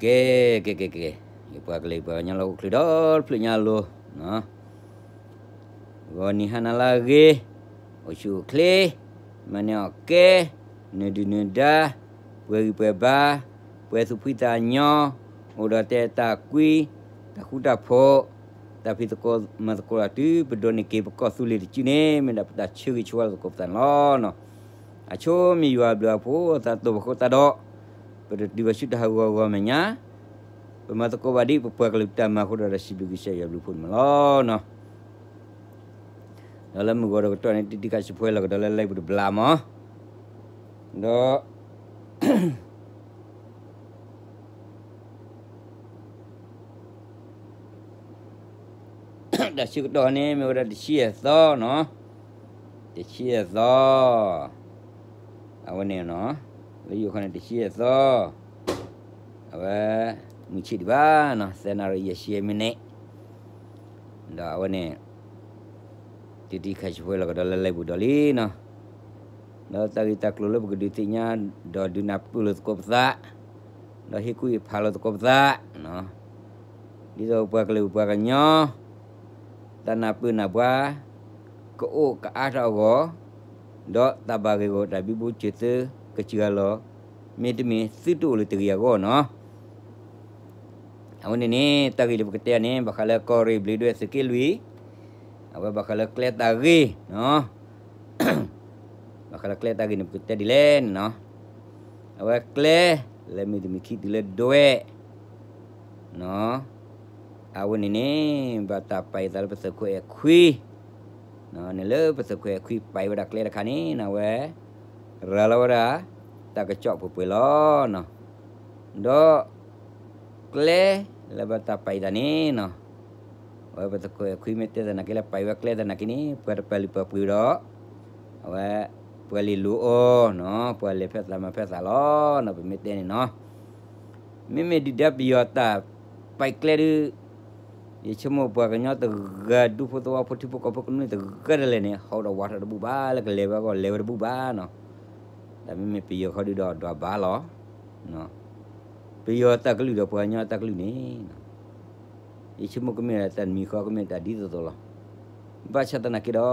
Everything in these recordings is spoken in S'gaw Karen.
ကဲ ကဲ ကဲ ကဲ, ယပှၤကလုာ်ပှၤကညီလၢဟီၣ်ခိၣ်ချၢဒီတဖျၢၣ်ညါအလိၤ, ဂီၤနံၤဟါနၤလၢအဂ့ၤ, အိၣ်ဆူၣ်အိၣ်ချ့, မၤန့ၢ်အီၣ်ကဲ, နၢၤဒုၣ်နၢၤဒါ, ပှဲၤဂံၢ်ပှဲၤဘါ, ပှဲၤသူၣ်ဖှံသးညီ, အိၣ်ဒီးတၢ်အဲၣ်တၢ်ကွံ, တၢ်ဃူတၢ်ဖိး, တၢ်ဖံးသကိးမၤသကိးဒီးတုၤပဒိးန့ၢ်က့ၤပကီၢ်သူလ့ၤတစုန့ၣ် မ့ၢ်ဒၣ်ပတၢ်ဆၢဂ့ၤဆၢဝါလၢသကိးပသးန့ၣ်လီၤ. အဆိမ့ၢ်ယွၤအဘျုးအဖှိၣ် သးတိၢ်ပဃိသတးဒီး ပတတုၤဘၣ်ဆူတၢ်ဟးဂီၤဂီၤမဲာ်ညါ, ပမၤသကိးဘၣ်ဒ်ပပှၤကလုာ်တၢ်မၤအဃိဒီး ဒီးစံးဘျုးကစၢ်ယွၤအဘျုးအဖှိၣ်န့ၣ်မ့ၢ်လီၤ. ဒီးလၢမုၢ်ဂီၤဒီးကတီၢ်န့ၣ် တံၤတံၤခါဆံးဖိလီၤကဒီးလၢလံာ်ပူၤတဘျီမး, ဒီး တၢ်ဆၢကတီၢ်န့ၣ် မ့ၢ်ဝဲဒၣ်တဆံယဲၢ်သီနီၤ, တဆံယဲၢ်သီ, အဝဲန့ၣ်နီၤ, လၢယိၤခီန့ၣ် တဆံယဲၢ်သီ, အဝဲ မုၢ်ဆ့ၣ်ဒံးဘၣ်နီၤ, သၢနၣ်ရံၣ်ယဲၢ်ဆံမံးနံး, ဒီးအဝဲန့ၣ် တံၤတံၤခါဆံးဖိလီၤကဒီးလၢလံာ်ပူၤဒီးလံနီၤ, ဒီးတၢ်ဂ့ၢ်တၢ်ကျိၤလၢပကဒုးသ့ၣ်ညါ ဒီးဒုးနၢ်ပၢၢ်လိာ်သကိးပသး, ဒီးဟ့ၣ်ကူၣ်ဟ့ၣ်ဖးလိာ်သကိးပသး ဒ်သိးပှၤကလုာ်ပှၤကညီ တၢ်နၢ်ပၢၢ်နၢ်ဘှါ ကအိၣ်ကအါထီၣ်အဂီၢ်, ဒီးတၢ်ဘၣ်ဂ့ၢ်ဂီၢ်တၢ်ဘံဘူစၢၤသုကစၢ်အလီၢ်, မ့တမ့ၢ်သုတအိၣ်လၢတဂ့ၤအဂီၢ်နီၤ. အဝဲန့ၣ်န့ၣ် တၢ်ဂ့ၢ်လၢပကတဲန့ၣ် ဘၣ်ဃးလၢကီၢ်ရ့ၣ်ဘျ့းဒွဲၣ်သုးက့လွံၢ်, အဝဲဘၣ်ဃးလၢကျဲတၢ်ဂ့ၢ်နီၤ ဘၣ်ဃးလၢကျဲတၢ်ဂ့ၢ်န့ၣ် ပကတဲဒ်လဲၣ်န့ၣ်နီၤ, အဝဲကျဲ လၢမုၢ်တနံၤခံတုၤလၢဒွဲၣ်နီၤ, အဝဲန့ၣ်န့ၣ် ဘၣ်တၢ်ပာ်အသးလၢပသုးခိၣ်အဲၣ်ခွံ, န့ၣ်လၢပသုးခိၣ်အဲၣ်ခွံပာ်ဝဲဒၣ်ကျဲတခါန့ၣ်နီၤ အဝဲ ရၤလီၤဝဲဒၣ် တၢ်ကစီၣ်ပှဲၤပှဲၤလီၤနီၤ, ဒီး ကျဲ လၢဘၣ်တၢ်ပာ်အသးန့ၣ်နီၤ, အဝဲပသုးခိၣ်အဲၣ်ခွံမ့ၢ်တဲသနာ်က့လၢပာ်ဝဲကျဲသနာ်က့န့ၣ် ပှၤတပာ်လုၢ်ပာ်ပှ့ၤဒီး အဝဲ ပှၤလ့ၤလိၤအီၤနီၤ, ပှၤလဲၤဖဲသးမၤဖဲသးလီၤနီၤ, ပမ့ၢ်တဲန့ၣ်နီၤ, မ့မ့ၢ်ဒုၣ်ဒါပယီၤတၢ်ပာ်ကျဲဒုး ယဆိကမိၣ်ပှၤကညီတဂၤ ဒူဖိသဝီဖိထံဖိကီၢ်ဖိကမျၢၢ်တဂၤဒၣ်လဲာ်န့ၣ် ဟီဒီးဝးထီၣ်တဘူၣ်ဘၣ် လၢကလဲၤဝဲအဂီၢ်လဲၤဝဲတဘူၣ်ဘၣ်နီၤ, တၢ်မ့မ့ၢ်ပယီၤခီဒုးဒီးဒွးဘၣ်လီၤ, ပယီၤတၢ်ကလုၢ်ဒီးပှၤကညီတၢ်ကလုၢ်န့ၣ် ယဆိကမိၣ်ကမ့ၢ်ဒၣ်တၢ်တမံၤဃီ ကမ့ၢ်တၢ်ဒ်သိးသိးလီၤ. ဘၣ်ဆၣ်သနာ်က့ဒီး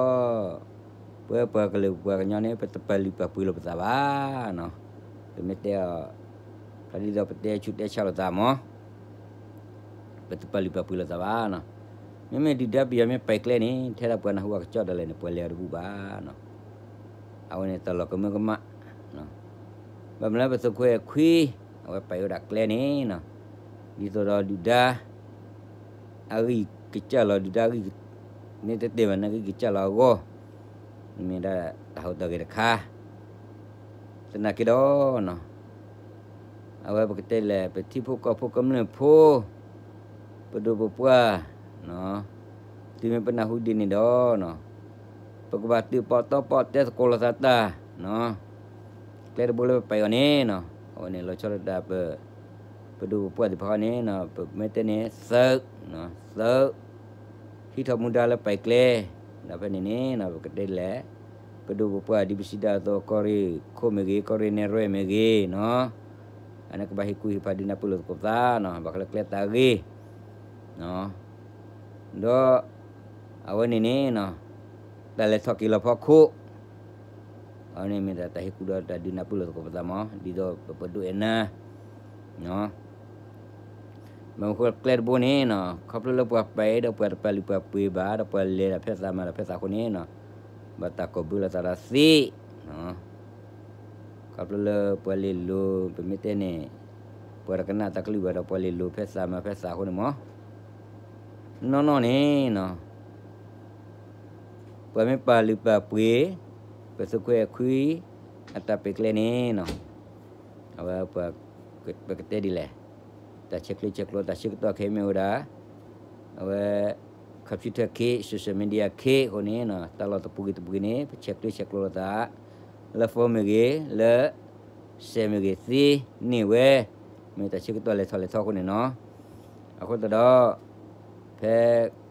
ပဝဲပှၤကလုာ်ပှၤကညီန့ၣ် ပတပာ်လုၢ်ပာ်ပှ့ၤလိာ်ပသးဘၣ်နီၤ. ပမ့ၢ်တဲအီၤ ဖဲဒ်သိးပတဲဆူးတဲဆါလိာ်သးမး ပတပာ်လုၢ်ပာ်ပှ့ၤလိာ်သးဘၣ်နီၤ. မ့မ့ၢ်ဒုၣ်ဒါပယီၤမ့ၢ်ပာ်ကျဲန့ၣ် ထဲဒၣ်ပှၤနၢ်ဟူအကစီၣ်ဒၣ်လဲာ်န့ၣ် ပှၤလဲၤအီၤတဘူၣ်ဘၣ်နီၤ. အဝဲန့ၣ်တၢ်လီၤကမၢကမၣ် ဘၣ်မနုၤလၢပသုးခိၣ်အဲၣ်ခွံ အဝဲပာ်ဝဲဒၣ်ကျဲန့ၣ်နီၤ, ဒ်သိးဒီးဒုၣ်ဒါ အဂံၢ်ကစၢ်လီၤ ဒုၣ်ဒါအဂံၢ် မ့ၢ်တတဲဘၣ်န့ၣ် ဂံၢ်ကစၢ်လီၤအဂီၢ်, မ့ၢ်ဒၣ်တၢ်ဟူးတၢ်ဂဲၤတခါ သနာ်က့ဒီး အဝဲပကတဲလဲၣ် ပထံဖိကီၢ်ဖိကမျၢၢ်ဖိ ပဒိၣ်ပပှၢ် တုၤမ့ၢ်ပနၢ်ဟူဒ်န့ၣ်ဒီး ပကဘၣ်တုၤပီၣ်တီပီၣ်တဲသကိးလိာ်သးတၢ် ကျဲတဘိလၢပပာ်အီၤန့ၣ်နီၤ အဝဲန့ၣ်လီၤဆီဒၣ်တၢ်ပ ပဒိၣ်ပပှၢ်သ့ၣ်တဖၣ်န့ၣ် ပမ့ၢ်တဲန့ၣ် သုး သုး ဟံးထီၣ်မူဒါလၢပာ်ကျဲ ဒီးဖဲန့ၣ်န့ၣ် ပကတဲလဲၣ် ပဒိၣ်ပပှၢ်ဒ်ပစံးဒၣ်အသိး ကီၢ်ရ့ၣ်ခိၣ်မ့ၢ်ဂ့ၤ ကီၢ်ရ့ၣ်နဲၣ်ရွဲၣ်မ့ၢ်ဂ့ၤနီၤ အန့ၣ်ကဘၣ်ဟ့ၣ်ကူၣ်ဟ့ၣ်ဖးဒုးနၢ်ပၢၢ်လိာ်သကိးပသးနီၤ ဘၣ်ဃးလၢကျဲတၢ်ဂ့ၢ် ဒီး အဝဲန့ၣ်န့ၣ် တၢ်လဲၤထီၣ်က့ၤလီၤဖီခိၣ် အဝဲန့ၣ်မ့ၢ်တၢ်ဟ့ၣ်ကူၣ်ဒီးတၢ်ဒုးနၢ်ပၢၢ်လိာ်သကိးပသးမး ဒ်သိးပပဒိၣ်အဲၣ်နၤ ဘၣ်မနုၤဃိကျဲတဘိန့ၣ် ခီဖျိလၢပှၤပာ်အီၤဒီးပှၤတပာ်လုၢ်ပာ်ပှ့ၤဘၣ် ဒီးပှၤလဲၤဒီးဖဲသးမၤဒီးဖဲသးအဃိန့ၣ် ဘၣ်တၢ်ကိးဘုလိာ်သးဒီးသ့ ခီဖျိလၢပှၤလဲၤလိၤ ပမ့ၢ်တဲန့ၣ် ပှၤတကနၣ်တၢ်ကလုၢ်ဘၣ်ဒီးပှၤလဲၤလိၤဖဲသးမၤဖဲသးအဃိန့ၣ်မး နီၢ်နီၢ်န့ၣ် ပှၤမ့ၢ်ပာ်လုၢ်ပာ်ပှ့ၤ ပသုးခွဲးခွံ အတၢ်ပာ်ကျဲန့ၣ် အဝဲ ပကတဲဒ်လဲၣ် တၢ်ဆဲးကျၢဆဲးကျိး တၢ်ဆၢကတီၢ်ခဲအံၤမ့ၢ်ဝဲဒၣ် အဝဲ computer ခေတ် social media ခေတ်အဃိန့ၣ် တၢ်လီၢ်တပူၤဂ့ၤတပူၤဂ့ၤန့ၣ် ပဆဲးကျၢဆဲးကျိးလိာ်သး လၢ phone မ့ၢ်ဂ့ၤ လၢ စဲးမ့ၢ်ဂ့ၤသ့န့ၢ်ဝဲ မ့ၢ်တၢ်ဆၢကတီၢ်လဲၤထီၣ်လဲၤထီအဃိန့ၣ်နီၤ အဃိသတးဒီး ဖဲ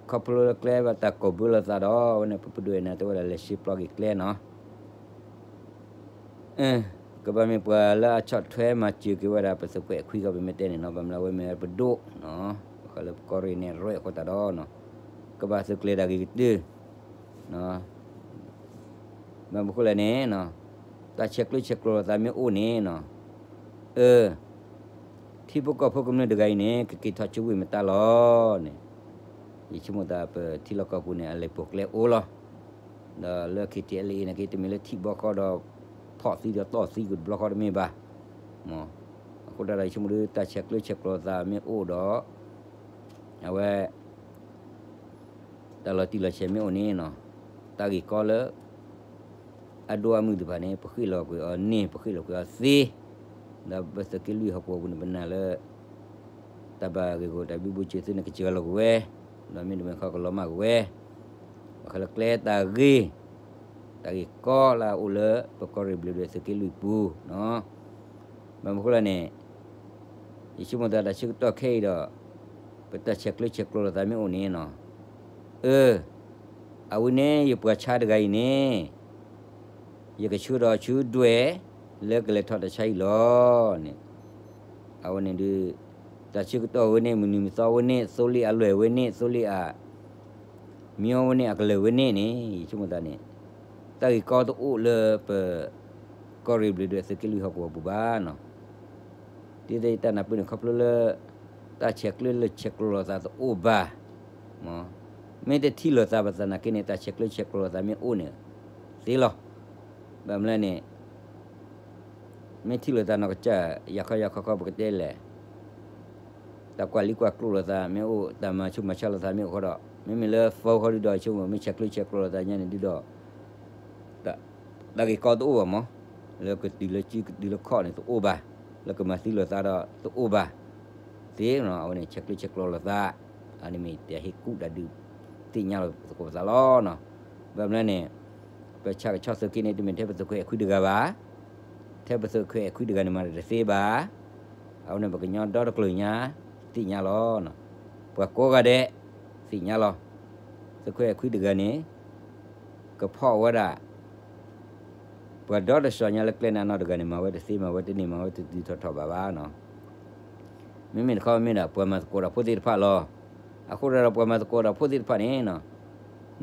ခီဖျိလၢကျဲဘၣ်တၢ်ကိးဘုလိာ်သးဒီး အဝဲန့ၣ် ပပဒိၣ်အဲၣ်နၤတဲဝဲဒၣ်လဲၤစ့ပျီက့ၤကျဲနီၤ ကဘၣ်မ့ၢ်ပှၤလၢအဆီၣ်ထွဲမၤစၢၤက့ၤဝဲဒၣ် ပသုးခွဲးခွံကီၢ်ပမ့ၢ်တဲန့ၣ်နီၤ, ဘၣ်မနုၤဝဲမ့ၢ်ပဒိၣ်နီၤ, ဘၣ်ဃးလၢပကီၢ်ရ့ၣ်န့ၣ်ရဲၣ်အဃိသတးဒီးနီၤ, ကဘၣ်သုးကျဲၤတၢ်ဂ့ၤကတၢၢ် ဘၣ်မနုၤဃိလဲၣ်န့ၣ်, တၢ်ဆဲးကျၢဆဲးကျိးလိာ်သးမ့ၢ်အိၣ်န့ၣ်နီၤ, အၢ ထံဖိကီၢ်ဖိကမျၢၢ်တဂၤအံၤန့ၣ် ကက့ၤထီၣ်ဆူဝ့ၢ်မတၤလီၤန့ၣ်, ယဆိကမိၣ်သးပထံလီၢ်ကီၢ်ပူၤန့ၣ် အလဲၤပိာ်ကျဲအိၣ်လီၤ. ဒီးလၢ ခ့ထံအဲလ်အ့ နာ်က့ တမ့ၢ်လၢထံၣ်ဘီဃီဒီး ဖီၣ်သံဒီးတီၢ်သံကတဘျီဃီတမ့ၢ်ဘၣ်, မ့ၢ်, အဃိတၢ်ဒီးယဆိကမိၣ်ဒုး တၢ်ဆဲးကျၢဆဲးကျိးလိာ်သးမ့ၢ်အိၣ်ဒီး အဝဲ တၢ်လီၤတံၢ်လီၤဆဲးမ့ၢ်အိၣ်န့ၣ်နီၤ, တၢ်ဂ့ၢ်ကီလၢ အဒိၣ်အမုၢ်တဖၣ်န့ၣ် ပဃ့ၣ်လီၤကွံာ်အီၤန့ၣ် ပဃ့ၣ်လီၤကွံာ်အီၤသ့, ဒီးပသုးက့လွံၢ်ဟီၣ်ကဝီၤပူၤန့ၣ် ပနာ်လၢ တၢ်ဘၣ်ဂ့ၢ်ဂီၢ်တၢ်ဘံဘူစၢၤသုန့ၣ် ကစၢၤလီၤကွံာ်ဝဲ, ဒီးမ့တမ့ၢ်ခီကလီၤမၢ်ကွံာ်ဝဲ, ဘၣ်ဃးလၢကျဲတၢ်ဂ့ၢ်, တၢ်ဂ့ၢ်ကီလၢအအိၣ်လၢ ပကီၢ်ရ့ၣ်ဘျ့းဒွဲၣ်သုးက့လွံၢ်ပူၤနီၤ, ဘၣ်မနုၤဃိလဲၣ်န့ၣ် ယဆိကမိၣ်သးတၢ်ဆၢကတီၢ်ခဲအံၤဒီး ပတၢ်ဆဲးကျၢဆဲးကျိးလိာ်သးမ့ၢ်အိၣ်န့ၣ်နီၤ, အၢ အဝဲန့ၣ်ယပှၤဆါတဂၤအံၤန့ၣ် ယကဆှၢဒီးဆူဒွဲၣ် လၢကလဲၤထီၣ်တၢ်ဆါအံၤလီၤန့ၣ်, အဝဲန့ၣ်ဒုး တၢ်ဆၢကတီၢ်ဝဲန့ၣ် မုၢ်နံၤမုၢ်သီဝဲန့ၣ် သိလ့ၣ်အလွဲၢ်ဝဲန့ၣ် သိလ့ၣ်အ မံဝဲန့ၣ် အကလၢာ်ဝဲန့ၣ်န့ၣ် ယဆိကမိၣ်သးန့ၣ် တၢ်ဂ့ၢ်ကီတအိၣ်လၢပ ကီၢ်ရ့ၣ်ဘျ့းဒွဲၣ်သုးက့လွံၢ်ဟီၣ်ကဝီၤပူၤဘၣ်နီၤ, ဒ်သိးယတၢ်နၢ်ပၢၢ်န့ၣ် ခီဖျိလၢ တၢ်ဆဲးကျၢဆဲးကျိးလိာ်သးတအိၣ်ဘၣ်, မ့ၢ်တထံၣ်လိာ်သးဘၣ်သနာ်က့န့ၣ် တၢ်ဆဲးကျၢဆဲးကျိးလိာ်သးမ့ၢ်အိၣ်န့ၣ် သ့လီၤ, ဘၣ်မနုၤလဲၣ်န့ၣ် မ့ၢ်ထံၣ်လိာ်သးနီၢ်ကစၢ် ယၤခီယၤခီခီပကတဲလဲၣ် တၢ်ကွၢ်လံကွၢ်ကျိလိာ်သးမ့ၢ်အိၣ် တၢ်မၤဆူၣ်မၤဆါလိာ်သးမ့ၢ်အိၣ်ဃီဒီး မ့မ့ၢ်လၢ phone ဃီဒုဒီး ယဆိကမိၣ် မ့ၢ်ဆဲးကျၢဆဲးကျိးလိာ်သးညါန့ၣ်ဒုဒီး တၢ်ဂ့ၢ်ကီတအိၣ်ဘၣ်မး, လၢကတုၤလၢစုကတုၤလၢခီၣ်န့ၣ်တအိၣ်ဘၣ်, လၢကမၤသံလိာ်သးဒီးတအိၣ်ဘၣ်, သ့နီၤ အဝဲန့ၣ် ဆဲးကျၢဆဲးကျိးလိာ်သး, အန့ၣ်မ့ၢ်တၢ်ဟ့ၣ်ကူၣ်တၢ်ဒုးသ့ၣ်ညါလီၤသကိးပသးလီၤ. ဘၣ်မနုၤလဲၣ်န့ၣ် ပဆၣ်ကဆီၣ်သုးက့န့ၣ် တမ့ၢ်ထဲပသုးခွဲးခွံတဂၤဘၣ်, ထဲပသုးခွဲးခွံတဂၤန့ၣ်မၤတသ့ဘၣ်, အဝဲန့ၣ် ပကညီဒီတကျိၤညါ သ့ၣ်ညါလီၤ. ပှၤကိးဂၤဒဲး သ့ၣ်ညါလီၤ. သုးခွဲးခွံတဂၤန့ၣ် ကဖီၣ်ဝဲဒၣ် ပှၤဒီတစီၤညါလၢကျဲန့ၣ်အနီၢ်တဂၤန့ၣ် မၤဝဲတသ့ မၤဝဲတဒုးထီၣ်ထီၣ်ဘၣ်ဘၣ်နီၤ. မ့မ့ၢ်တခီမ့ၢ်ဒၣ် ပှၤမၤသကိးတၢ်ဖိသ့ၣ်တဖၣ်လီၤ. အဃိဒီးပှၤမၤသကိးတၢ်ဖိသ့ၣ်တဖၣ်န့ၣ်နီၤ,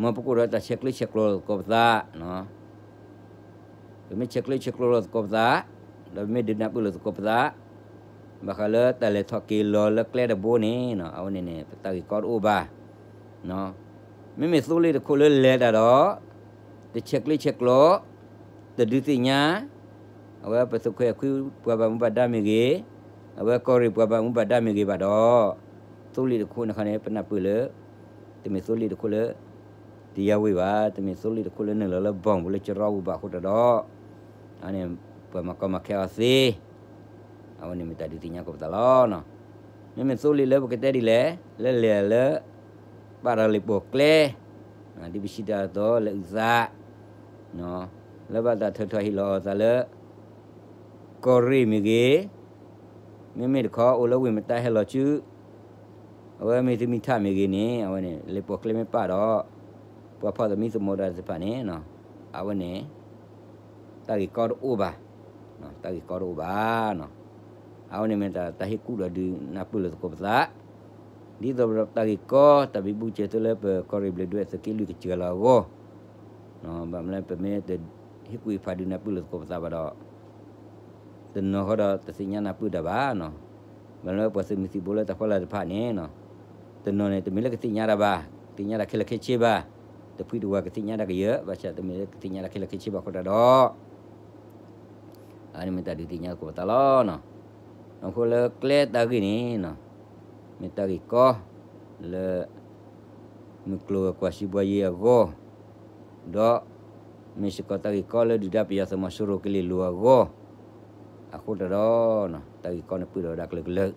မ်ပကအိၣ်ဒီးတၢ်ဆဲးကျၢဆဲးကျိးလိာ်သကိးပသး ပမ့ၢ်ဆဲးကျၢဆဲးကျိးလိာ်သကိးပသး, ဒီးပမ့ၢ်ဒုးနၢ်ပၢၢ်လိာ်သကိးပသး, ဘၣ်ဃးလၢတၢ်လဲၤထီၣ်က့ၤလီၤလၢကျဲတဘိန့ၣ်နီၤ, အဝဲန့ၣ်န့ၣ် ပတၢ်ဂ့ၢ်ကီတအိၣ်ဘၣ်. မ့မ့ၢ်သိလ့ၣ်တခိၣ်လၢလဲၤတၢ်ဒီး တဆဲးကျၢဆဲးကျိး, တဒုးသ့ၣ်ညါ, အဝဲပသုးခွဲးခွံပှၤဘၣ်မူဘၣ်ဒါမ့ၢ်ဂ့ၤ, အဝဲကီၢ်ရ့ၣ်ပှၤဘၣ်မူဘၣ်ဒါမ့ၢ်ဂ့ၤဘၣ်ဒီး, သိလ့ၣ်တခိၣ်န့ၣ်ခီန့ၣ် ပနၢ်ပၢၢ်လၢ တမ့ၢ်သိလ့ၣ်တခိၣ်လၢ တယါဝ့ၢ်ဘၣ်, တမ့ၢ်သိလ့ၣ်တခိၣ်လၢနုာ်လီၤလၢဘီၣ်ပူၤလၢကရီပူၤဘၣ်အဃိတၢ်ဒီး, အန့ၣ် ပှၤမၤကီမၤခဲအီၤသ့, အဝဲန့ၣ်မ့ၢ်တၢ်ဒုးသ့ၣ်ညါသကိးပသးလီၤ. မ့မ့ၢ်သိလ့ၣ်လၢပကတဲဒ်လဲၣ်, လၢလဲၤလၢ ဘၣ်တၢ်လ့ၤပိာ်ကျဲ, ဒ်ပစံးတၢ်အသိးလၢအုၣ်သး, လၢဘၣ်တၢ်ထုးထီၣ်ဟ့ၣ်လီၤအီၤသးလၢ ကီၢ်ရ့ၣ်မ့ၢ်ဂ့ၤ, မ့မ့ၢ်တခီအိၣ်လၢဝ့ၢ်မတၤဟဲလီၤဆူ အဝဲမ့ၢ်သုမံၤထၣ်မ့ၢ်ဂ့ၤန့ၣ် အဝဲန့ၣ် လ့ၤပိာ်ကျဲမ့ၢ်ပာ်ဒီး ပှၤဖီၣ်သမံသမိးတၢ်သ့ၣ်တဖၣ်န့ၣ် အဝဲန့ၣ် တၢ်ဂ့ၢ်ကီတအိၣ်ဘၣ်, တၢ်ဂ့ၢ်ကီတအိၣ်ဘၣ်. အဝဲန့ၣ်မ့ၢ်တၢ်ဟ့ၣ်ကူၣ်ဒီးဒုးနၢ်ပၢၢ်လိာ်သကိးပသး, ဒ်သိးဒီးတၢ်ဂ့ၢ်ကီ တၢ်ဘံဘူစၢၤသုလၢပကီၢ်ရ့ၣ်ဘျ့းဒွဲၣ်သုးက့လွံၢ်ကစၢ်လီၤအဂီၢ်, ဘၣ်မနုၤလၢပမ့ၢ်တဟ့ၣ်ကူၣ်ဟ့ၣ်ဖးဒုးနၢ်ပၢၢ်လိာ်သကိးပသးဘၣ်ဒီး တနီၤဃီဒီးတသ့ၣ်ညါနၢ်ပၢၢ်တၢ်ဘၣ်နီၤ. ဘၣ်မနုၤလၢပှၤသုးမုၢ်သံၣ်ဘိလၢတၢ်ဖီလာ်တဖၣ်န့ၣ်နီၤ, တနီၤန့ၣ် တမ့ၢ်လၢကသ့ၣ်ညါတၢ်ဘၣ်, သ့ၣ်ညါတၢ်ခဲလၢာ်ခဲဆ့ဘၣ်, တဖုတဝၤကသ့ၣ်ညါတၢ်ကယၢၢ်, ဘၣ်ဆၣ်တမ့ၢ်လၢကသ့ၣ်ညါတၢ်ခဲလၢာ်ခဲဆ့ဘၣ်အဃိတၢ်ဒီး အန့ၣ်မ့ၢ်တၢ်ဒုးသ့ၣ်ညါသကိးပသးလီၤနီၤ. အဃိလၢကျဲတၢ်ဂ့ၢ်န့ၣ်နီၤ, မ့ၢ်တၢ်ဂ့ၢ်ကီလၢ မုၢ်ကျိၤဝဲၤကွာ်စံးဘှါယ့အဂီၢ်, ဒီး မ့ၢ်စ့ၢ်ကီးတၢ်ဂ့ၢ်ကီလၢဒုၣ်ဒါပယီၤသုးမီၤစိရိၤကလံၤလိၤအဂီၢ်, အဃိတၢ်ဒီး တၢ်ဂ့ၢ်ကီန့ၣ်ပၢၢ်ဒီးဝဲဒၣ်ကလုာ်ကလုာ်,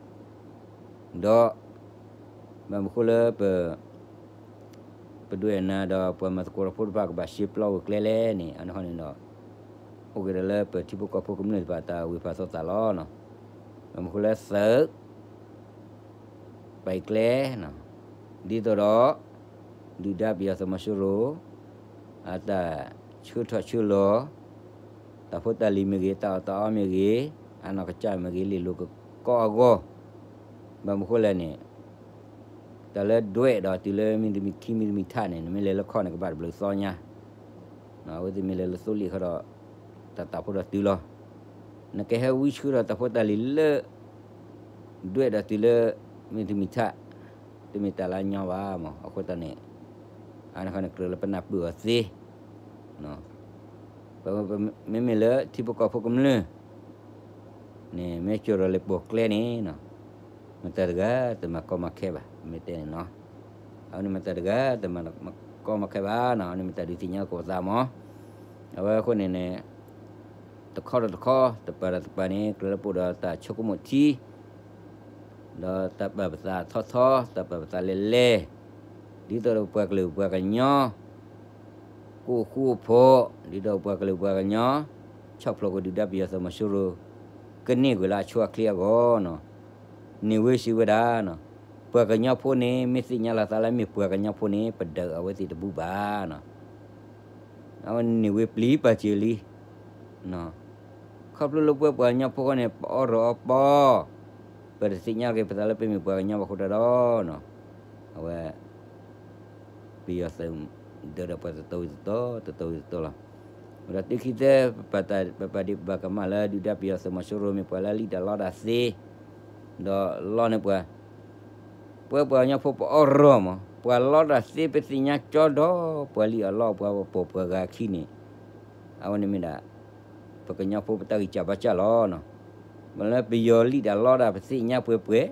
ဒီး ဘၣ်မနုၤအဃိလၢပ ပဒွဲၣ်နၤဒီးပှၤမၤသကိးတၢ်ဖိတဖၣ်ကဘၣ်ရှဲပျီဝဲကျဲလဲၣ်န့ၣ် အန့ၣ်ဃီန့ၣ်ဒီး အိၣ်က့ၤဒီးလၢပထံဖိကီၢ်ဖိကမျၢၢ်တဖၣ်တၢ်ဝံၢ်ဖးသိသးလီၤနီၤ. ဘၣ်မနုၤအဃိလၢသုး ပာ်အကျဲ ဒ်သိးဒီး ဒုၣ်ဒါပယီၤသုးမီၤစိရိၤ အတၢ်ဆှၢထီၣ်ဆှၢလီၤ တၢ်ဖိတၢ်လံၤမ့ၢ်ဂ့ၤ, တၢ်အီၣ်တၢ်အီမ့ၢ်ဂ့ၤ, အနီၢ်ကစၢ်မ့ၢ်ဂ့ၤ, လ့ၣ်လိၤကကိးအဂီၢ်, ဘၣ်မနုၤဃိလဲၣ်န့ၣ်, တၢ်လၢဒွဲၣ်ဒီးတုၤလၢမ့ၢ်တမံၤခံမံၤတမံၤထးန့ၣ် နမ့ၢ်လဲၤလၢခီၣ်န့ၣ် ကဘၣ်တဘျုးသီညါ, အဝဲသ့ၣ်မ့ၢ်လဲၤလၢသိလ့ၣ်ဃီဒီး တၢ်တၢ်ဖိဒီးတုၤလီၤ. နကဟဲဝံဆှၢဒီးတၢ်ဖိတၢ်လံၤလၢ ဒွဲၣ်ဒီးတုၤလၢ မ့ၢ်တမံၤထး, တမ့ၢ်တၢ်လၢအညီဘၣ်မး. အဃိသတးန့ၣ် အန့ၣ်ဃီန့ၣ် ကြၢးလၢပနၢ်ပၢၢ်အီၤသ့, မ့မ့ၢ်လၢထံဖိကီၢ်ဖိကမျၢၢ်န့ၣ် မ့ၢ်ကၠီၤဒီးလဲၤပိာ်ကျဲန့ၣ်, မတၤတဂၤတမၤကီမၤခဲဘၣ် မ့ၢ်တဲန့ၣ်နီၤ. အဝဲန့ၣ်မတၤတဂၤတမၤကီမၤခဲဘၣ်နီၤ, အဝဲန့ၣ်မတၤဒုးသ့ၣ်ညါလၢကီၢ်ပသးမး. အဝဲအဃိန့ၣ်န့ၣ် တခီဒီးတခီ, တပၤဒီးတပၤန့ၣ် ကြၢးလၢပအိၣ်ဒီးတၢ်ဆိကမိၣ်ထံ ဒီးတၢ်ပာ်ပသးထီထီ, တၢ်ပာ်ပသးလဲၤလဲၤ, ဒ်သိးဒီးပှၤကလုာ်ပှၤကညီ ကအိၣ်ဃူအိၣ်ဖိး, ဒ်သိးပှၤကလုာ်ပှၤကညီ ဆီၣ်ဖျိးကဒုၣ်ဒါပယီၤသုးမီၤစိရိၤ ကန့ၢ်ကွံာ်လၢအဆိအချ့အဂီၢ်နီၤ. န့ၢ်ဝဲစံးဝဲဒၣ်နီၤ, ပှၤကညီဖိန့ၣ် မ့ၢ်သ့ၣ်ညါလီၤသးလၢမ့ၢ်ပှၤကညီဖိန့ၣ် ပဒုးအဝဲသ့ၣ်တဘူးဘၣ်နီၤ. အဝဲန့ၣ်ဝဲပျံၤပာ်စၢၤလံ ခီဖျိလၢပှၤပှၤကညီဖိဃီန့ၣ် ပအီၣ်ရီၣ်အီပီ, ပတသ့ၣ်ညါက့ၤပသးလၢပမ့ၢ်ပှၤကညီဘၣ်အဃိတၢ်ဒီးနီၤ, အဝဲ ပယီၤသုး ဒုးဒီးပှၤတတီၤဝံၤတတီၤ တတီၤဝံၤတတီၤလီၤ. ဝဲဒၣ်တုၤခံသၢ ပပာ်ဒံးပဘၣ်ကမၣ်လၢဒုၣ်ဒါပယီၤသုးမီၤစိရိၤမ့ၢ်ပှၤလၢလံၣ်တၢ်လီတၢ်သ့, ဒီးလီန့ၢ်ပှၤ ပှၤပှၤကညီဖိပအီၣ်ရီၣ်မး, ပှၤလီတၢ်သ့ပသ့ၣ်ညါကၠီဒီး ပှၤလံၣ်အီၣ်လီအီၣ်ပှၤပိာ်ပှၤဂၤအခံန့ၣ်, အဝဲန့ၣ်မ့ၢ်ဒၣ် ပကညီဖိပတၢ်ဂံၢ်စၢ်ဘါစၢ်လီၤနီၤ. မ့ၢ်လၢပယီၤလံၣ်တၢ်လီတၢ်ပသ့ၣ်ညါပှဲၤပှဲၤ,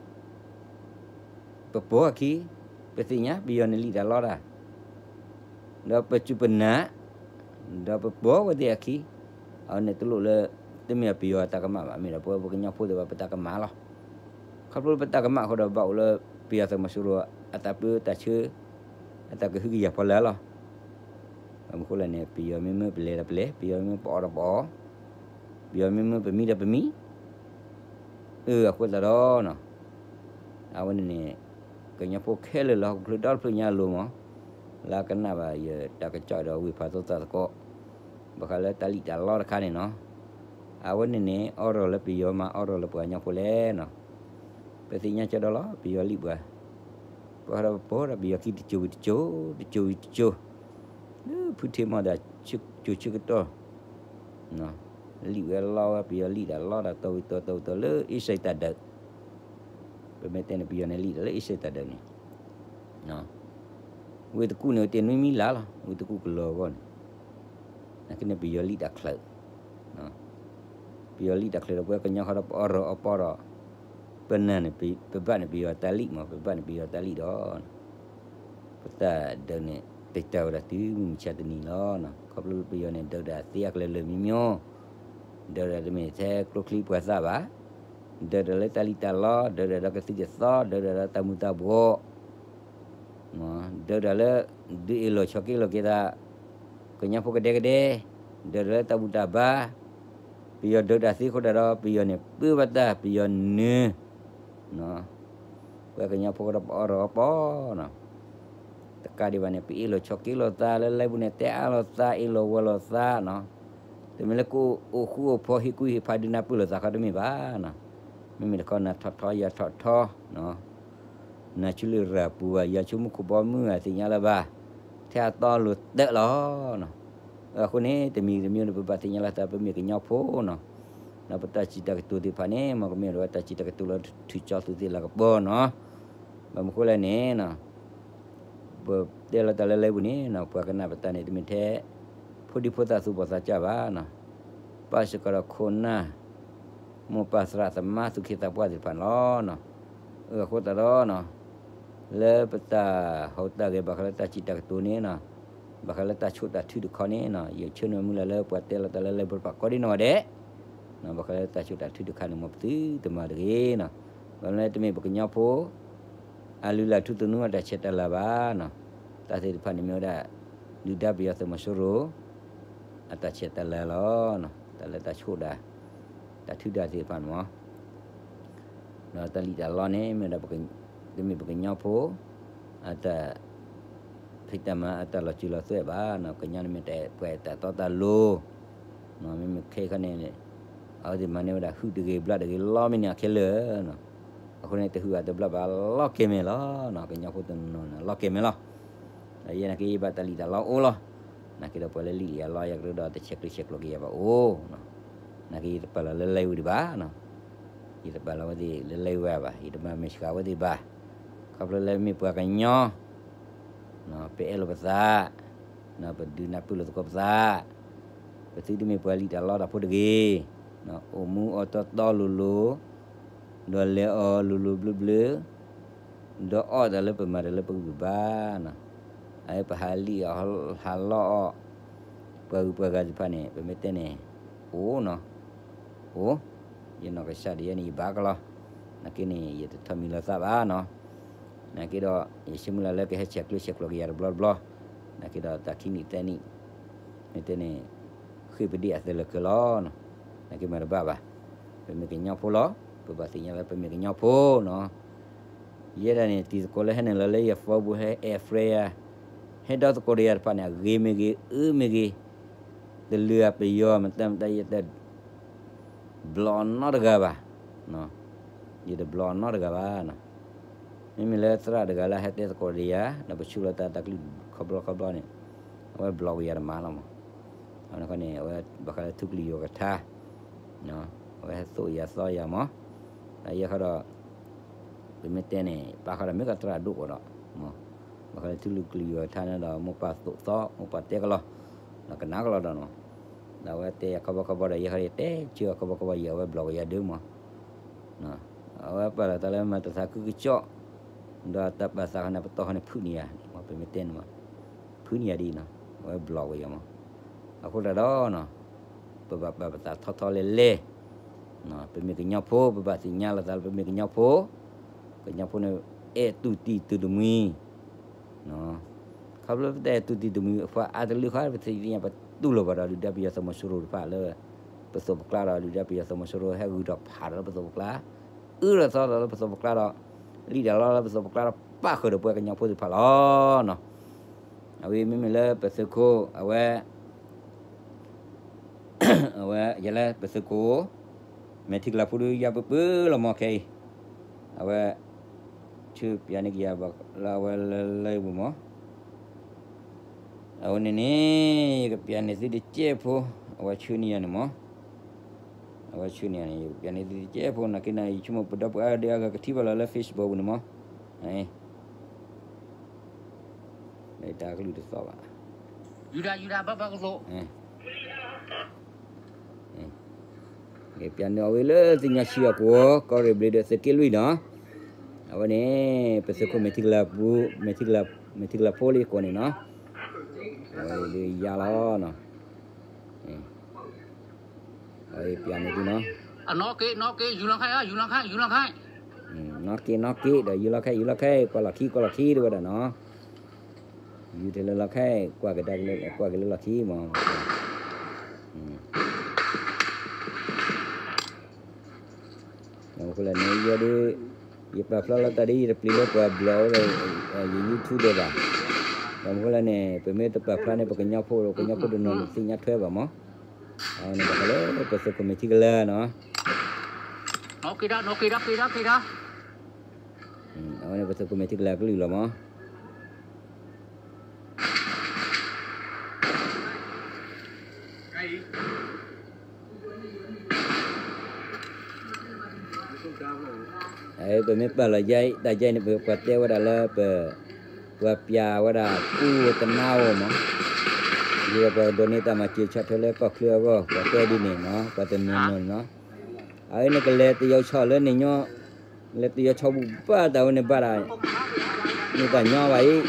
ပပိာ်အခံ, ပသ့ၣ်ညါပယီၤန့ၣ်လံၣ်တၢ်လီတၢ် ဒီးပစူၢ်ပနာ်, ဒီးပပိာ်ဝဲသ့ၣ်အခံ, အဝဲန့ၣ်တလိၣ်လၢ တမ့ၢ်ပယီၤအတၢ်ကမၣ်ဘၣ်, မ့ၢ်ဒၣ်ပဝဲပကညီဖိသ့ၣ်တဖၣ်ပတၢ်ကမၣ်လီၤ. ခီဖျိလၢပတၢ်ကမၣ်အဃိဒီးဘၣ်အိၣ်လၢပယီၤသုးမီၤစိရိၤ အတၢ်ပၢတၢ်ဆှၢ အတၢ်ကဟုကယာ်ဖီလာ်လီၤ. ဘၣ်မနုၤဃိလဲၣ်န့ၣ် ပယီၤမ့ၢ်မၢပလဲၤဒီးပလဲၤ, ပယီၤမ့ၢ်ပအီၣ်ဒီးပအီၣ်, ပယီၤမ့ၢ်မၢပမံဒီးပမံ, အၢ အဃိသတးဒီးနီၤ, အဝဲန့ၣ်န့ၣ် ကညီဖိခဲလၢာ်လၢဟီၣ်ခိၣ်ချၢဒီတဖျၢၣ်ညါအလိၤမး, လၢအကနၣ်ဘၣ်ယတၢ်ကစီၣ်ဒီးဝ့ၢ်ဖးသိသးသကိး, ဘၣ်ဃးလၢတၢ်လံၣ်တၢ်လီတခါန့ၣ်နီၤ, အဝဲန့ၣ်န့ၣ် အီၣ်ရီၣ်လၢပယီၤမး အီၣ်ရီၣ်လၢပှၤကညီဖိလဲၣ်နီၤ. ပသ့ၣ်ညါကၠီဒီးလီၤ ပယီၤလံၣ်ပှၤ, ပှၤဒီးပပိာ်ဒီးပယီၤခံတစိၤဝံၤတစိၤ, တစိၤဝံၤတစိၤ, လၢဖုထ့မီၢ်ဒၣ် စိၤဆၢကတီၢ် လံၣ်ဝဲလီဝဲ ပယီၤလံၣ်တၢ်လီတၢ်တီဝံၤတီတီဝံၤတီလၢအ့စ့ၣ်တၢ်ဒုး, ပမ့ၢ်တဲန့ၣ် ပယီၤန့ၣ်လံၣ်တၢ်လၢအ့စ့ၣ်တၢ်ဒုးန့ၣ်, ဝ့ၢ်တကူၣ်န့ၣ် တ့ၢ်နွံမံလါလီၤ, ဝ့ၢ်တကူၣ်ကလီၤအဂီၢ်န့ၣ်, နာ်က့န့ၣ် ပယီၤလံၣ်တၢ်ချၢး, ပယီၤလံၣ်တၢ်ချၢးဒီးပဝဲကညီဃီဒီး ပအီၣ်ရီၣ်အီပီဒီး, ပနၢ်န့ၣ် ပဘၣ်န့ၣ်ပယီၤတၢ်လံၣ်မး, ပဘၣ်န့ၣ်ပယီၤတၢ်လံၣ်ဒီး ပတၢ်ဒုးန့ၣ် တတၢၢ်ဝဲဒၣ်တုၤမုၢ်မဆါတနံၤလီၤ. ခီဖျိလၢပယီၤန့ၣ် ဒုးဒၣ်သ့အကလုာ်လၢာ်မံမံ, ဒုးဒၣ်တမ့ၢ်ထဲကျိချံပှၤသၣ်ဘၣ်, ဒုးဒၣ်လၢတၢ်လံၣ်တၢ်လီ, ဒုးဒၣ်ဒီးကသံၣ်ကသီ, ဒုးဒၣ်ဒီးတၢ်မူၤတၢ်ဘှီး, ဒုးဒၣ်လၢ ဒုးအ့ၣ်လိာ်ဆိးက့လိာ်က့ၤသး ကညီဖိကဒဲကဒဲ, ဒုးဒၣ်လၢတၢ်ဘူၣ်တၢ်ဘါ, ပယီၤဒုးတၢ်သ့အဃိဒီး ပယီၤန့ၣ် ပၢဘၣ်တၢ် ပယီၤနၢၤ, ပှၤကညီဖိကဒီးပအီၣ်ရီၣ်အီပီနီၤ, တကးဒံးဘၣ်န့ၣ် ပအ့ၣ်လိာ်ဆိးက့လိာ်သးလၢ live ပူၤန့ၣ် တဲအါလိာ်သး အ့ၣ်လိာ်ဝီလိာ်သးနီၤ, တမ့ၢ်လၢကအိၣ်ဃူအိၣ်ဖိးဟ့ၣ်ကူၣ်ဟ့ၣ်ဖးဒုးနၢ်ပၢၢ်လိာ်သးခီတမ့ၢ်ဘၣ်နီၤ, မ့မ့ၢ်တခီနၤထီၣ်ထီယၤထီၣ်ထီနီၤ နၤဆူလၢရၤပူၤဘၣ် ယၤဆူမူခိၣ်ဘီမုၢ်ဧါ သ့ၣ်ညါလၢၤဘၣ်, ထဲအတီအလိၤတၢ်လီၤ. အဃိန့ၣ် တမံၤတမံၤန့ၣ် ပဘၣ်သ့ၣ်ညါလီၤသး ပမ့ၢ်ကညီဖိနီၤ, ဒီးပတၢ်စံးတၢ်ကတိၤသ့ၣ်တဖၣ်န့ၣ် မ်ကမ့ၢ်ဒၣ်ဝဲတၢ်စံးတၢ်ကတိၤလၢထူးကၠီသူးသ့ၣ်လၤကပီၤနီၤ, ဘၣ်မနုၤဃိလဲၣ်န့ၣ် ပတဲလီၤတၢ်လၢ live ပူၤန့ၣ်နီၤ ပှၤကနၣ်ပတၢ်န့ၣ် တမ့ၢ်ထဲ ဖိဒံဖိသၣ်သူၣ်ဘီၣ်သးစၢ်ဘၣ်နီၤ, ပၢ်စ့ၢ်ကီးဒီးခိၣ်နၢ် မိၢ်ပၢ်သရၣ်သမါသူၣ်က့သးပှၢ်သ့ၣ်တဖၣ်န့ၣ်လီၤ. အဃိသတးဒီးနီၤ လၢပတၢ်ဟူးတၢ်ဂဲၤ ဘၣ်ဃးလၢတၢ်စံးတၢ်ကတိၤန့ၣ်နီၤ, ဘၣ်ဃးလၢတၢ်ဆိၣ်တၢ်ထုတခီန့ၣ်နီၤ ယဆၢနုာ်မုၢ်လၢ်လၢပှၤတဲလီၤတၢ်လၢ live ပူၤတဖၣ်ကိးဒံနီၢ်ဂၤဒဲး, ဘၣ်ဃးလၢတၢ်ဆိၣ်တၢ်ထုတခါန့ၣ် မ်ပသုတမၤတဂ့ၤနီၤ, ဘၣ်မနုၤလဲၣ် တမ့ၢ်ပကညီဖိ အလုၢ်အလၢ်ထူသနူအတၢ်ဆဲးတၢ်လၤဘၣ်နီၤ, တၢ်သ့ၣ်တဖၣ်န့ၣ်မ့ၢ်ဝဲဒၣ် ဒုၣ်ဒါပယီၤသုးမီၤစိရိၤ အတၢ်ဆဲးတၢ်လၤလီၤ. တၢ်လၢတၢ်ဆိၣ်ဒၣ် တၢ်ထုဒၣ်သ့ၣ်တဖၣ်န့ၣ်မ့ၢ် ဒီးတၢ်လံၣ်တၢ်လီန့ၣ် မ့ၢ်ဒၣ် တမ့ၢ်ပကညီဖိ အတၢ်ဖံးတၢ်မၤအတၢ်လီၤစၢၤလီၤသွဲၣ်ဘၣ်နီၤ, ကညီန့ၣ်မ့ၢ်တၢ်ပှဲၤတၢ်တီတၢ်လိၤ မ့မ့ၢ်ခဲအံၤခီန့ၣ် အဝဲသ့ၣ်မၤန့ၢ်ဝဲဒၣ်ဟုၣ်တဂ့ၤဘျၣ်တဂ့ၤလီၤမ့ၢ်န့ၣ်အခဲလၢာ်နီၤ. အဃိန့ၣ် တဟုၣ်အတဘျၣ်ဘၣ်လီၤကဲမဲာ်လီၤနီၤ. ကညီဖိတနီၤနီၤန့ၣ် လီၤကဲမဲာ်လီၤ. ဒီးယဲနာ်က့ယဘၣ်တၢ်လံၣ်တၢ်လီအိၣ်လီၤ. နာ်က့ဒီးပှၤလၢလံၣ်ယၤလီၤယၤကရၢဒီး တဆဲးကျိးဆဲးကျိးက့ၤယၤဘၣ်အိၣ်နီၤ. နာ်က့ယတပာ်လီၤလၢလံၣ်ဝံၤဒံးဘၣ်နီၤ. ယတပာ်လီၤဝဲသ့ၣ်လၢလံၣ်ဝဲဘၣ်, ယတမၤမဲာ်ဆှးဝဲသ့ၣ်ဘၣ်. ခီဖျိလၢမ့ၢ်ပှၤကညီ ပအဲၣ်လိာ်ပသး, ပဒုးနၢ်ပၢၢ်လိာ်သကိးပသး, ပသုတမ့ၢ်ပှၤလံၣ်တၢ်လီတၢ်ဖိတဂ့ၤ, အိၣ်မူအီၣ်တီတီလိၤလိၤ, ဒီးလဲၤအီၣ်လိၤလိၤဘျၢဘျၢ, ဒီးအီၣ်တၢ်လၢပမၤတၢ်လၢပဂံၢ်ပဘါနီၤ. အပဟးလံၣ်အီၣ်ဟးလီအီၣ် ပှၤဂုၤပှၤဂၤသ့ၣ်တဖၣ်န့ၣ် ပမ့ၢ်တဲန့ၣ် အိၣ်နီၤ, အိၣ်, ယနီၢ်ကစၢ်ဒၣ်ယဲန့ၣ် ယဘၣ်ကလီၤ. နာ်က့န့ၣ် ယတထီၣ်မံၤလီၤသးဘၣ်နီၤ. နာ်က့ဒီး ယဆၢမုၢ်လၢ်လၢကဟဲဆဲးကျိးဆဲးကျိးက့ၤယၤတဘျီတဘျီ, နာ်က့ဒီးတၢ်ခံနံၣ်သၢနံၣ် မ့ၢ်တဲန့ၣ် ဃ့ၢ်ပဒ့ၣ်အသးလၢာ်ခဲလၢာ်နီၤ. နာ်က့မၤတဘၣ်ဘၣ်, ပမ့ၢ်ကညီဖိလီၤ. ပဘၣ်သ့ၣ်ညါလၢပမ့ၢ်ကညီဖိနီၤ. ယဲဒၣ်န့ၣ် တံၤသကိးလၢဟဲနုာ်လီၤလၢယ Facebook ဟဲ add friend ယၤ, ဟဲဒီသကိးဒီးယၤတဖၣ်န့ၣ် အဂ့ၤမ့ၢ်ဂ့ၤ အၢမ့ၢ်ဂ့ၤ, တလုၢ်အပယီၤ မတၤမတၤ ယတ block နီတဂၤဘၣ်, ယတ block နီတဂၤဘၣ်နီၤ. မ့မ့ၢ်လၢသရၣ်တဂၤလၢဟဲတဲသကိးဒီးယၤ ဒီးပဆူၣ်လီၤတၢ်တၢ်ကလုၢ်ခီဘျီခီဘျီန့ၣ် အဝဲ block ယၤတမၤလီၤမး. အဃိန့ၣ် အဝဲဘၣ်ဃးလၢထူကလုၢ်ယိာ်ကထါ အဝဲဟဲသိၣ်ယၤသီယၤမး. ဒီးယဲဃီဒီး ပမ့ၢ်တဲန့ၣ် ပာ်ဃီဒီးမ့ၢ်ကသရၣ်ဒိၣ်ကီးဒီး ဘၣ်ဃးလၢထူကလုၢ်ယိာ်ကထါန့ၣ်ဒီး မိၢ်ပၢ်သိၣ်သီ မိၢ်ပၢ်တဲကလီၤ ဒီးကနၣ်ကလီၤဒီးနီၤ. ဒီးအဝဲတဲယၤခီဘျီခီဘျီဒီး ယဲဃီဒီးယတဲဆၢအီၤခီဘျီခီဘျီ ယဲအဝဲ block ယၤဒုးမး. အဝဲပာ်လီၤသးလၢမၤတၢ်သးခုကစီၣ် ဒီးတၢ်ပာ်သးဃီန့ၣ် ပတီၢ်ဃီန့ၣ်ဖုးန့ၢ်ယၤ ပမ့ၢ်တဲန့ၣ်မး ဖုးန့ၢ်ယၤဒ်အံၤနီၤ အဝဲ block ဝဲယၤမး. အဃိသတးဒီးနီၤ ပဘၣ်ပာ်ပသးထီထီလဲၣ်လဲၣ်, ပမ့ၢ်ကညီဖိ ပဘၣ်သ့ၣ်ညါလီၤသးလၢပမ့ၢ်ကညီဖိ, ကညီဖိန့ၣ် အဲၣ်တူၢ်တံၢ်တူၢ်တမှံၤ ခီဖျိပတအဲၣ်တူၢ်တံၢ်တမှံၤ ပှၤအါတလၢခါ ပသ့ၣ်ညါပတူၢ်လိာ်ဘၣ်ဒီး ဒုၣ်ဒါပယီၤသုးမီၤစိရိၤတဖၣ်လၢ ပသိးပကျါဒီး ဒုၣ်ဒါပယီၤသုးမီၤစိရိၤဟဲဂုၤထီၣ်ဖးဒီးလၢပသိးပကျါ, အၢဒီးသီဒီးလၢပသိးပကျါဒီး လံၣ်တၢ်လီလၢပသိးပကျါဒီး ပၣ်ဃုာ်ဒီးပှၤကညီဖိသ့ၣ်တဖၣ်လီၤနီၤ. အဝဲမ့မ့ၢ်လၢပသုးခိၣ် အဝဲ အဝဲ ယဲလၢပသုးခိၣ် မဲာ်ထံကလၤဖိဒုးယၤပပၢလီၤမးခဲအံၤ, အဝဲ ဆူပျးန့ၢ်ကယၤဘၣ်လၢအဝဲလၢလၢပူၤမး, အဝဲန့ၣ်န့ၣ် ယကပျးန့ၢ်သုတကဲးဖိ, အဝဲဆူန့ၢ်ယၤန့ၣ်မး, အဝဲဆူန့ၢ်ယၤန့ၣ် ယကပျးန့ၢ်သုတကဲးဖိ နာ်က့န့ၣ် ယဆိကမိၣ်ပဒီပုၢ်ဝဲၢ်ဒုးအဂၤကထံၣ်ဘၣ်လီၤလၢ Facebook ပူၤန့ၣ်မး, လၢတၢ်ကလုၢ်တသီၣ်ဘၣ် ယူဒၤ ယူဒၤ ဘၣ်ဘၣ်ကသိး ပျးန့ၢ်အီၤဝဲလၢသ့ၣ်ညါဆံးအကိာ် ကီၢ်ရ့ၣ်ဘျ့းဒီးသုးက့လွံၢ်နီၤ, အဝဲန့ၣ် ပသုးခိၣ်မဲာ်ထံကလၤပူၤ မဲာ်ထံကလၤဖိလံကိးန့ၣ်နီၤ, အဝဲဒုးယၤလီၤနီၤ, အဝဲပျးန့ၢ်သုနီၤ, အနီၣ်က့ နီၣ်က့ ယူၤလီၤခါ ယူၤလီၤခါ ယူၤလီၤခါ, နီၣ်က့ နီၣ်က့ ဒီးယူၤလီၤခါ ယူၤလီၤခါ ကွၢ်လီၢ်ခံ ကွၢ်လီၢ်ခံတဝဲဒၣ်နီၤ ယူၤထဲလၢလီၢ်ခါ ကွၢ်ကဒါက့ၤလၢ ကွၢ်က့ၤလၢလီၢ်ခံမး, အဃိလၢန့ၣ် ယဲဒၣ် ယပာ်ဖျါလီၤတၢ်ဒ် ယတပျံၤလၢပှၤဘျီၣ်ဝဲဒီး ယ YouTube ဒဲးဘၣ်, ဘၣ်မနုၤဃိလဲၣ်န့ၣ် ပမ့ၢ်တပာ်ဖျါန့ၣ် ပကညီဖိ ပကညီဖိတနီၤန့ၣ် သ့ၣ်ညါထွဲဘၣ်မး, အဝဲန့ၣ်ဘၣ်ဃးလၢပသုးခိၣ်မဲာ်ထံကလၤနီၤ နီၣ်က့ဒါ နီၣ်က့ဒါ က့ဒါ က့ဒါ, အဝဲန့ၣ်ပသုးခိၣ်မဲာ်ထံကလၤကလုၢ်လီၤမး. ပမ့ၢ်ပာ်လီၤယါအံၤ တၢ်ယါအံၤန့ၣ် ပပှၤတဲဝဲဒၣ်လၢပ ပှၤပျးဝဲဒၣ်ပူတနါဧိၤမး, ဒ်သိးပှၤကဒိးန့ၢ်တၢ်မၤစၢၤဆီၣ်ထွဲလၢကီၢ်ချၢအဂီၢ် ပှၤတဲဒ်န့ၣ်နီၤ ပှၤတနီၤနီၤန့ၣ်နီၤ, အဝဲန့ၣ်ကလဲၤတယီၤဆီၣ်လၢန့ၣ်ညီ လဲၤတယီၤဆီၣ်ဘူၣ်ဘၣ်တၢ်ဝဲန့ၣ်ဘၣ်ဒၣ် န့ၢ်တၢ်ညီဘၣ်အံၤ,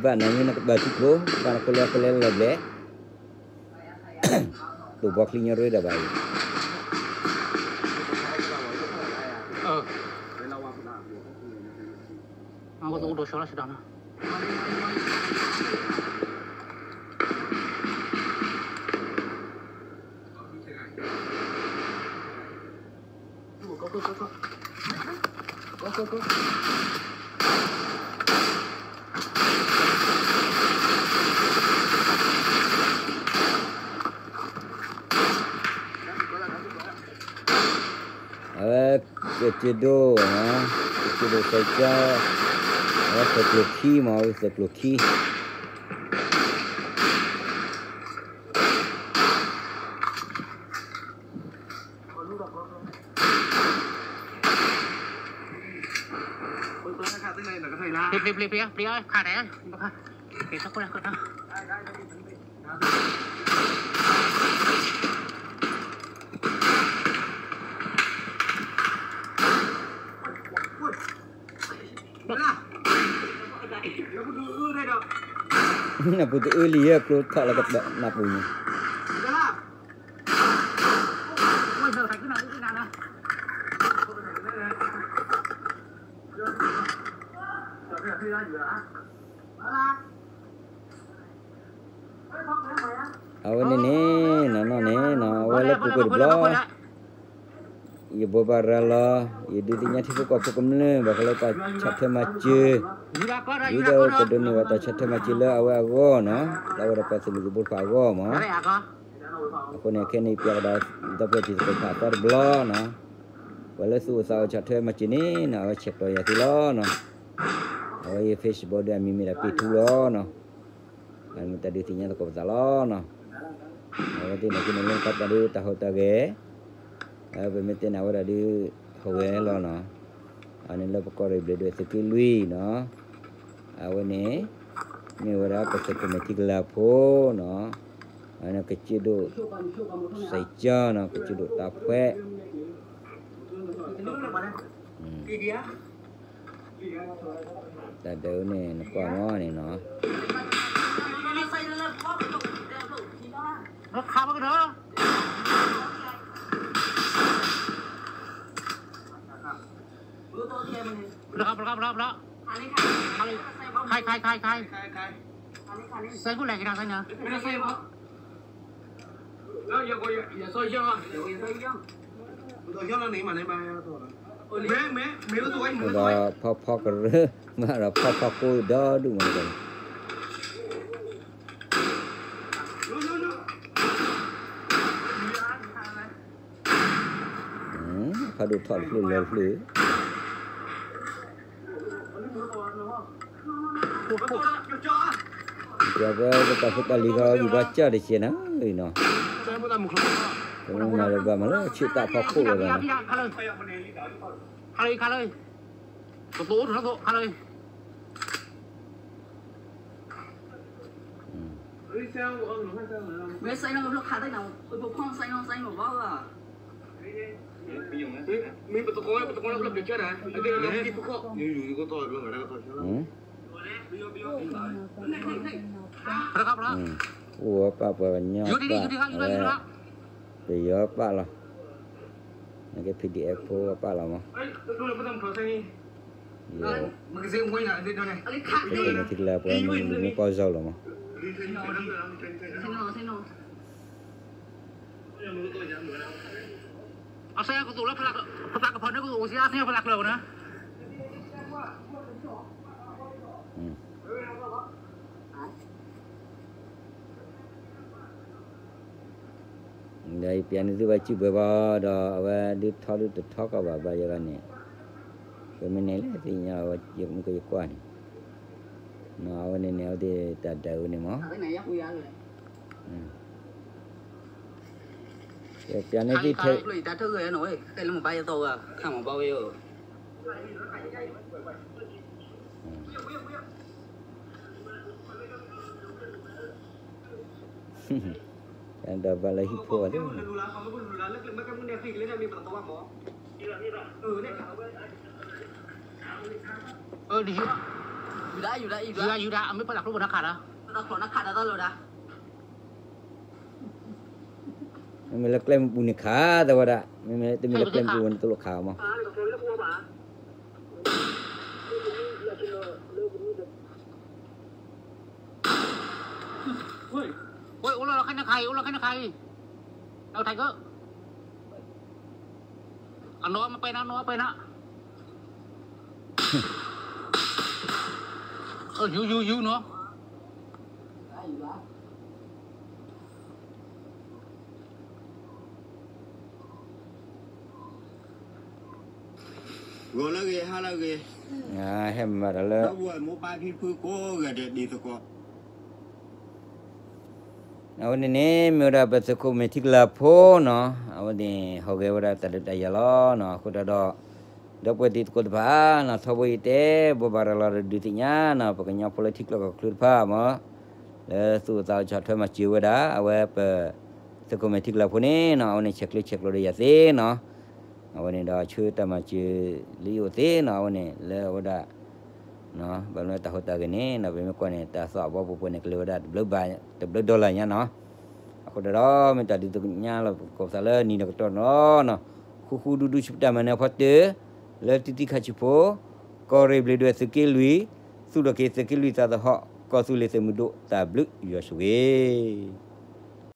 ဘၣ်နၤမ့ၢ်နကဘၣ်ထံကျိ ဘၣ်နခိၣ်လၢခိၣ်လဲလၢလီၤဘျဲၣ် တိၢ်ဘီချံညီရ့ဒၣ်ဘၣ်အံၤ. ကစၢၢ်ဒိၣ်, ကစၢၢ်ဒိၣ်စဲကၠီ, အဝဲသုးကျိၤခံမး, ဝဲသုးကျိၤခံ နပူၤတအၢလံယဲၢ်ကျိထီၣ်လၢကနၢ်ပူၤန့ၣ်, အဝဲန့ၣ်န့ၣ် နီၢ်နီၢ်န့ၣ်နီၤ အဝဲလၢပူၤကွံာ်တဘျီ ယဘိးဘၣ်ရၤလီၤ, ယဒုးသ့ၣ်ညါထံဖိကီၢ်ဖိကမျၢၢ် ဘၣ်ဃးလၢတၢ်ဆီၣ်ထွဲမၤစၢၤ, ဒ်သိးကဒိးန့ၢ်ဘၣ်တၢ်ဆီၣ်ထွဲမၤစၢၤလၢအဝဲအဂီၢ်နီၤ, လၢအဝဲဒၣ်ပှၤသုးမုၢ်သံၣ်ဘိတဖၣ်အဂီၢ်မး. အဃိန့ၣ် ခဲအံၤန့ၣ် ပျဲကဒီး ဒီပုၢ်ဝဲၢ်တံၤသကိးတဖၣ်အသီတဘျီနီၤ, ပှၤလၢသူၣ်အိၣ်သးအိၣ်ဆီၣ်ထွဲမၤစၢၤန့ၣ်နီၤ အဝဲဆဲးကျိးယၤသုလီၤနီၤ, အဝဲယ Facebook ဒ်အမံၤမ့ၢ်ဒၣ်ပ့ၢ်ထူလီၤနီၤ. အမ့ၢ်တၢ်ဒုးသ့ၣ်ညါသကိးပသးလီၤနီၤ. အဝဲသ့ၣ်န့ၣ်ကန့ၣ်လၢကီၢ်ပှၤဒုးတၢ်ဟူးတၢ်ဂဲၤ, ပမ့ၢ်တဲန့ၣ်အဝဲဒၣ်ဒုးဟူးဂဲၤလီၤနီၤ. အန့ၣ်လၢပကီၢ်ရ့ၣ်ဘျဲၣ်ဒွဲၣ်သုးက့လွံၢ်နီၤ, အဝဲန့ၣ် မ့ၢ်ဝဲဒၣ်ပသုးခိၣ်မဲာ်ထံကလၤဖိနီၤ, အဝဲန့ၣ်ကစၢၢ်ဒိၣ်စဲးကၠီနီၤ, ကစၢၢ်ဒိၣ်တၢ်ဖှဲး တၢ်ဒုးန့ၣ် နကွၢ်မီၤန့ၣ်နီၤ. ဒီးဖီဖီကရၢ မ့ၢ်ဒီး ဖီဖီကရၢဒီဒူၣ်မးန့ၣ်, ဖးဒိၣ်ထီၣ်တဖျၢၣ်လၢတဖျၢၣ်, ပှၤပတၢ်ဖိတၢ်လံၤဃီ ယဘၣ်စၢ်တကဲးနီၤနီၤ, ပမ့ၢ်မၤလၢၤဘၣ်မၤလၢဆ့ၣ်တၢ်ဖီခိၣ်လီၤနီၤ. ခါလၢ ကတိၤအိၣ်ထီၣ်ခါလၢ မ့ၢ်စဲနီၤ ပဖျိခးတၢ်နီၤ ပဖီၣ်စဲနီၤ စဲနီၤဘၣ်ဘၣ်, မ့ၢ်ပတကိးဝဲ ပတကိးလၢဖျၢၣ်ပျဲၢ်ကၢ်ဒၣ် အကဲလၢဖီခိၣ်, အိၣ်ဝဲပၢ်ပှၤကညီပၢ်, အဝဲ ပယီၤပၢ်လီၤ, နက PDF ဖိပၢ်လီၤမး, ပထံကျါပှၤမုၢ်လူၤမ့ၢ်ပီၢ်စီလီၤမး. အစဲကသိးလၢ ပသးကဖီန့ၣ်ကသိးစံးအါသ့ၣ်ပသးကျၢၤန့ၣ် ဒီးယပျဲန့ၣ်သုဘၣ်စုၣ်ဘှဲဘၣ်ဒီး အဝဲဒုးထီဒုးတထီကီးဘၣ်ဘၣ်ယဲဘၣ်န့ၣ်, ပမ့ၢ်န့ၣ်လၢသ့ၣ်ညါဝဲ ယမ့ၢ်ကယကွၢ်န့ၣ်, အဝဲန့ၣ်န့ၣ် အဝဲသ့ၣ်တၢ်ဒၢးဝဲန့ၣ်မး, ပျဲန့ၣ်သ့ၣ်ထဲ ဒီးဘၣ်လၢဟံၣ်ဖိအီၤလံ, ယူဒၤ ယူဒၤ အမ့ၢ်ပှၤလၢကျိပူၤနခးဒီး မ့မ့ၢ်လၢကျဲမုၢ်ပူၤန့ၣ်ခးသဝဲဒၣ်, မ့မ့ၢ်တမ့ၢ်လၢကျဲမုၢ်ပူၤန့ၣ် တလိၣ်ခးမး. အိၣ်လီၤခါန့ၣ်ခါအံၤ အိၣ်လီၤခါန့ၣ်ခါအံၤ, အတၢ်ကၢ အနီၢ်မ့ၢ်ပဲနၤ နီၢ်ပဲနၤ, ယူ ယူ ယူနီၤ. ဂီၤလၢအဂ့ၤ ဟါလၢအဂ့ၤ, ဟဲမၤဒီးလၢ ဒီပုၢ်ဝဲၢ်မိၢ်ပၢ်ဖံဖုကိးဂၤဒဲးဒ်သကိး အဝဲန့ၣ်န့ၣ် မ့ၢ်ဝဲဒၣ်ပသုးခိၣ်မဲာ်ထံကလၤဖိနီၤ, အဝဲန့ၣ်ဟူးဂဲၤဝဲဒၣ်တၢ်ဒုးတၢ်ယၤလီၤနီၤ. အဃိတၢ်ဒီး ဒီပုၢ်ဝဲၢ်တံၤသကိးတဖၣ်နီၤ, ထီဘိယတဲ ဘိးဘၣ်ရၤလီၤဒီးဒုးသ့ၣ်ညါနီၤ, ပကညီဖိလၢထံကျိကီၢ်ချၢတဖၣ်မး လၢသူၣ်အိၣ်သးအိၣ်ဆီၣ်ထွဲမၤစၢၤဝဲဒၣ် အဝဲပ သုးခိၣ်မဲာ်ထံကလၤဖိန့ၣ်နီၤ, အဝဲန့ၣ်ဆဲးကျိးဆဲးကျိးဒီးယၤသ့နီၤ. အဝဲန့ၣ်ဒီးဆူတၢ်မၤစၢၤလၢယအိၣ်သ့နီၤ, အဝဲန့ၣ်လၢအဝဲဒၣ် ဘၣ်မနုၤတၢ်ဟူးတၢ်ဂဲၤန့ၣ်နီၤ, ပမ့ၢ်ကွၢ်န့ၣ် တၢ်သီၣ်အဘီပူၤပှဲၤန့ၣ် ကလဲၤဝဲဒၣ် တဘျုး dollar ညါနီၤ. အဃိတၢ်ဒီး မ့ၢ်တၢ်ဒုးသ့ၣ်ညါလီၤ ပကိးပသးလၢနံၤဒီးကတီၢ်နီၤ, ဃူဃူဒူဒူဆူပတၢ်မၤနၢၤအဖီတၢၢ် လၢတံတံခါဆံးဖိ ကီၢ်ရ့ၣ်ဘျ့းဒွဲၣ်သုးက့လွံၢ် သူၣ်ထီၣ်က့ၤသုးက့လွံၢ်သးသဟီၣ် ကီၢ်သူလ့ၤသုးမုၢ်ဒိၣ် တၢ်ဘျုးယွၤဆိၣ်ဂ့ၤ